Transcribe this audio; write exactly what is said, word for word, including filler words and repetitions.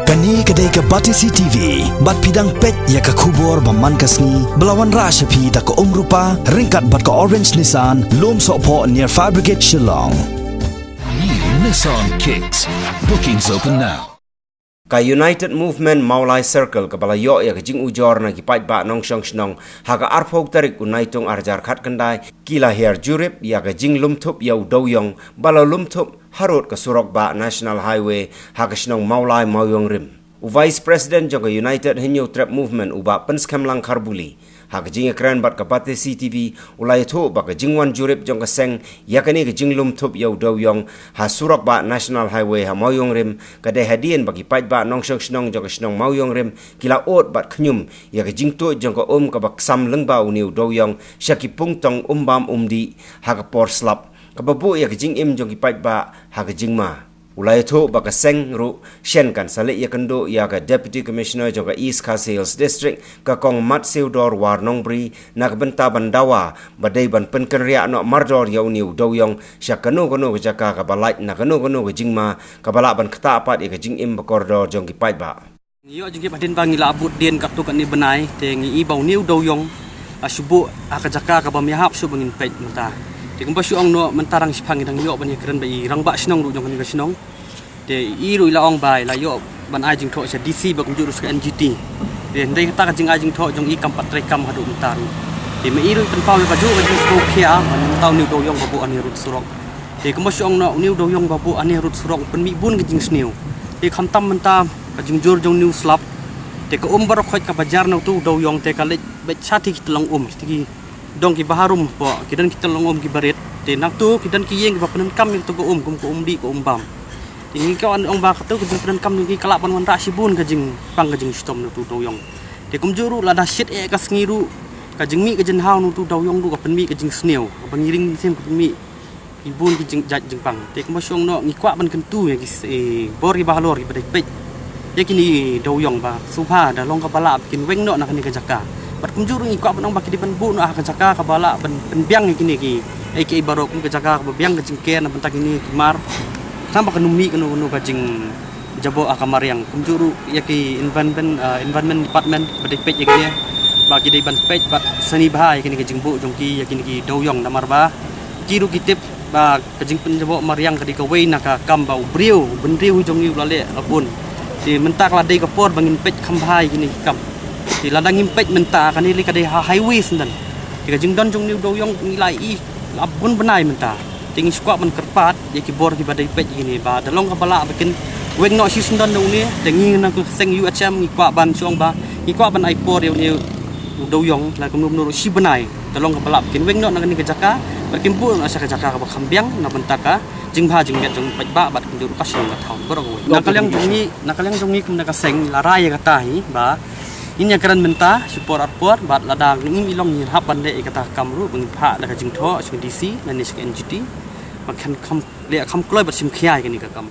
Kane ka dei ka Batesi T V, bad phi dang peit ïa ka khubor ba man ka sngi, ba la wanrah sha phi da ka Umrupa, ryngkat bad ka Orange Nissan, Lumsohphoh near Fire Brigade Shillong. New Nissan Kicks. Bookings open now. Ka United Movement Mawlai Circle kaba la ïoh ïa ka jingujor na ki paidbah nongshong shnong ha ka arphew tarik u Naitung arhajar khatkhyndai ki la hiar jurip ïa ka jinglum thup ïa u dewïong ba la lum thup harud ka surok bah National Highway ha ka shnong Mawlai Mawïong Rim. U Vice President jong ka United Hynñiewtrep Movement u Bah Pynskhem Langkhar Buli, ha ka jingïakren bad ka Batesi T V, u la ïathuh ba ka jingwan jurip jong ka seng ïa kane ka jinglum thup ïa u dewïong ha surok bah National Highway ha Mawïong Rim ka dei hadien ba ki paidbah nongshong shnong jong ka shnong Mawïong Rim ki la ud bad khñium ïa ka jingtuid jong ka um kaba ksam lyngba une u dewïong sha ki pung tong um bam um dih ha ka por slap, kaba buh ïa ka jingim jong ki paidbah ha ka jingma. U la ïathuh ba ka seng ruh shen kan sa leit ïakynduh ïa ka Deputy Commissioner jong ka East Khasi Hills District, ka Kong Matsiewdor Warnongbri, na ka bynta ban dawa ba dei ban pynkynriah noh mardor ïa une u dewïong sha kano kano ka jaka kaba lait na kano kano ka jingma, kaba lah ban ktah pat ïa ka jingim ba kordor jong ki paidbah. Ngi ïoh jingtip hadien ba ngi la bud dien katto katne bnai, te ngi i ba une u dewïong la shu buh ha ka jaka kaba ym ïahap shuh ba ngin peit mynta. Te kumba shu ong noh, mynta dang shiphang ngi dang ïoh ban ïakren bad i rangbah shnong ruh jong kane ka shnong. Te i ruh i la ong ba i la ïoh ban ai jingthoh sha D C bad kumjuh ruh sha ka N G T. Te hynrei kata ka jingai jingthoh jong i kam pat treikam haduh mynta ruh. Te ma i ruh i pynpaw ïa kajuh ka jingsngewkhia ba mynta une u dewïong ba buh hane harud surok. Te kumba shu ong noh, une u dewïong ba buh hane harud surok u pynmih bun ka jingsniew. Te khamtam mynta ka jingjur jong une u slap, te ka um baroh khoit kaba jar na utu u dewïong te ka leit beit sha ki tyllong um, ki dong kiba harum hapoh, ki don ki tyllong um kiba rit. Te nangtu ki don ki ïing kiba pyndonkam ïa katu ka um, kum ka um dih, ka um bam. Te ngi kwah ban ong ba katu ka jingpyndonkam jong ki ka lah ban wanrah shibun ka jingpang ka jingshitom na utu u dewïong. Te kumjuh ruh lada shit eh ka sngi ruh, ka jingmih ka jinghaw na utu u dewïong ruh ka pynmih ka jingsniew, kaba ngi ring mynsiem ka pynmih ki bun ki jingjait jingpang. Te kumba shu ong noh, ngi kwah ban kyntu ïa ki s-, eh, bor kiba halor kiba dei peit ïa kine ki dewïong ba sngewbha da long kaba lah ba kin weng noh na kane ka jaka. Bad kumjuh ruh ngi kwah ban ong ba ki dei ban buh noh ha ka jaka kaba lah ban pynbiang ïa kine ki, eh, kiei baroh, kum ka jaka kaba biang ka jingker na bynta kine ki mar, khnang ba kan ym mih kano kano ka jing jaboh ha ka mariang. Kumjuh ruh ïa ki environment, ah, environment department ba dei peit ïa kine, ba ki dei ban peit bad sani bha ïa kine ki jingbuh jong ki ïa kine ki dewïong, namar ba ki ruh ki tip ba ka jingpynjaboh mariang ka dei kawei na ka kam ba u briew, u bynriew jong ngi u la leh la bun. Te mynta ka la dei ka por ba ngin peit kham bha ïa kine ki kam. Te lada ngim peit mynta, kane lei ka dei ha highway syndon. Te ka jingdon jong une u dewïong ngi la i la bun bnai mynta. Te ngi shu kwah ban kyrpad ïa ki bor kiba dei peit ïa kine ba da long kaba lah ba kin weng noh shisyndon na une. Te ngi na ka seng U H M ngi kwah ban shu ong ba ngi kwah ban ai por ïa une u dewïong la kumno kumno ruh shi bnai, da long kaba lah ba kin weng noh na kane ka jaka, ba kin buh noh sha ka jaka kaba kham biang na bynta ka jingbha jingmiat jong u paidbah bad kumjuh ruh ka shnong ka thaw baroh kawei. Na ka liang jong ngi, na ka liang jong ngi kum na ka seng la rai ïa kata hi ba ngin ïakren mynta shi por ar por, bad lada ngim i long ngin hap ban leh ïa kata ka kam ruh ba ngin phah da ka jingthoh sha ka D C lane sha ka N G T ba kan kham leh kham kloi bad shim khia ïa kane ka kam.